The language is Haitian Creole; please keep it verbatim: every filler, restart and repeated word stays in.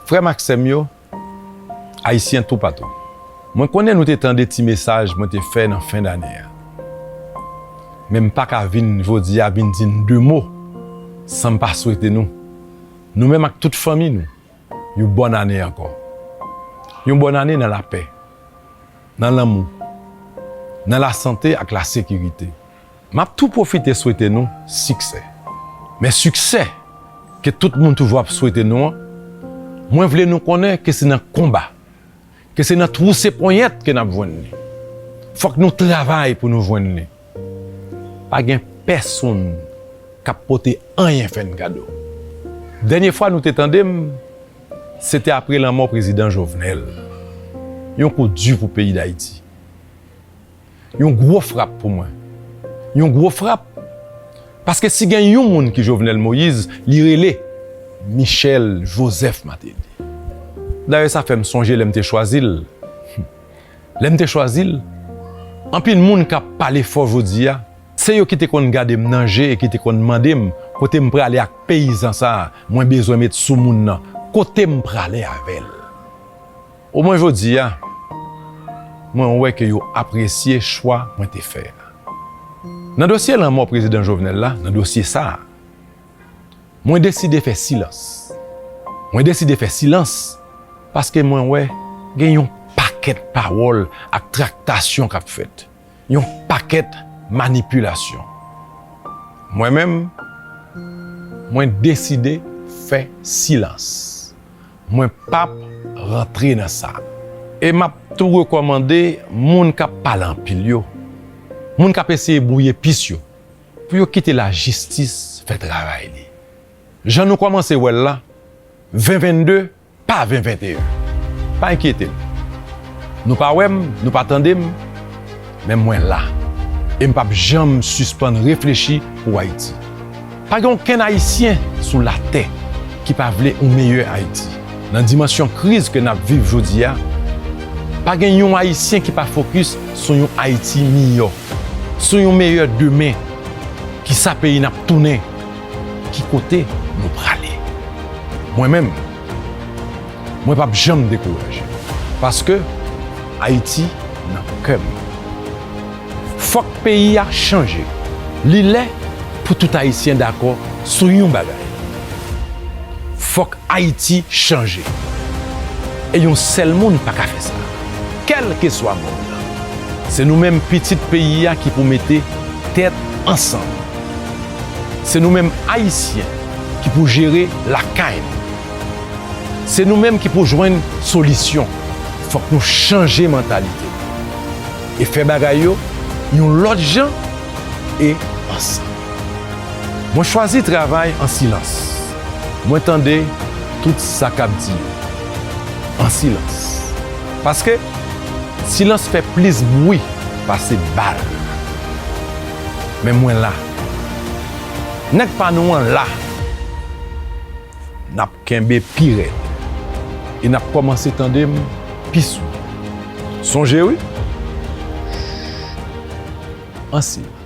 Frè m ak sè m yo, Ayisyen toupatou, mwen konnen nou te tande ti mesaj mwen te fè nan fen dane a. Men m pa ka vin jodi a vin di n de mo san m pa swete nou, nou menm ak tout fanmi nou, yon bòn ane ankò. Yon bòn ane nan lapè, nan lanmou, nan lasante ak lasekirite. M ap tou pwofite swete nou siksè. Men siksè ke tout moun toujou ap swete nou an, mwen vle nou konnen ke se nan konba, ke se nan twouse ponyèt ke n ap jwenn li. Fòk nou travay pou nou jwenn li. Pa gen pèsonn k ap pote anyen fè n kado. Dènye fwa nou te tande m, se te apre lanmò prezidan Jovenel. Yon kou di pou peyi Dayiti. Yon gwo frap pou mwen. Yon gwo frap. Paske si gen yon moun ki Jovenel Moïse, li rele Michel Joseph Martelly. Dayè, sa fè m sonje lè m te chwazi l. Lè m te chwazi l, anpil moun k ap pale fò jodi a, se yo ki te konn gade m nan je e ki te konn mande m kote m prale ak peyizan sa a mwen bezwen met sou moun nan, kote m prale avè l. Omwen jodi a, mwen wè ke yo apresye chwa mwen te fè a. Nan dosye lanmò prezidan Jovenel la, nan dosye sa a, mwen deside fè silans. Mwen deside fè silans paske mwen wè gen yon pakèt pawòl ak traktasyon k ap fèt. Yon pakèt manipilasyon. Mwen menm, mwen deside fè silans. Mwen p ap rantre nan sa. E m ap tou rekòmande moun k ap pale anpil yo, moun k ap eseye bwouye pis yo, pou yo kite lajistis fè travay li. Jan nou kòmanse wè l la, ven vennde pa ven venteyen. Pa enkyete n. Nou pa wè m, nou pa tande m, men mwen la. E m p ap janm sispann reflechi pou Ayiti. Pa gen okenn Ayisyen sou latè ki pa vle yon meyè Ayiti. Nan dimansyon kriz ke n ap viv jodi a, pa gen yon Ayisyen ki pa fokis sou yon Ayiti miyò, sou yon meyè demen. Kisa peyi n ap tounen? Ki kote nou prale? Mwen menm, mwen p ap janm dekouraje, paske Ayiti nan kè m. Fòk peyi a chanje. Li lè pou tout Ayisyen dakò sou yon bagay. Fòk Ayiti chanje. E yon sèl moun pa ka fè sa, kèlkeswa moun nan. Se nou menm pitit peyi a ki pou mete tèt ansanm. Se nou menm Ayisyen ki pou jere lakay nou. Se nou menm ki pou jwenn solisyon. Fòk nou chanje mantalite nou e fè bagay yo yon lòt jan e ansanm. Mwen chwazi travay an silans. Mwen tande tout sa k ap di yo an silans. Paske silans fè plis bri pase bal. Men mwen la. Nèg pa nou an la. N ap kenbe pi rèd. E n ap kòmanse tande m pi sou. Sonje wi. An silans.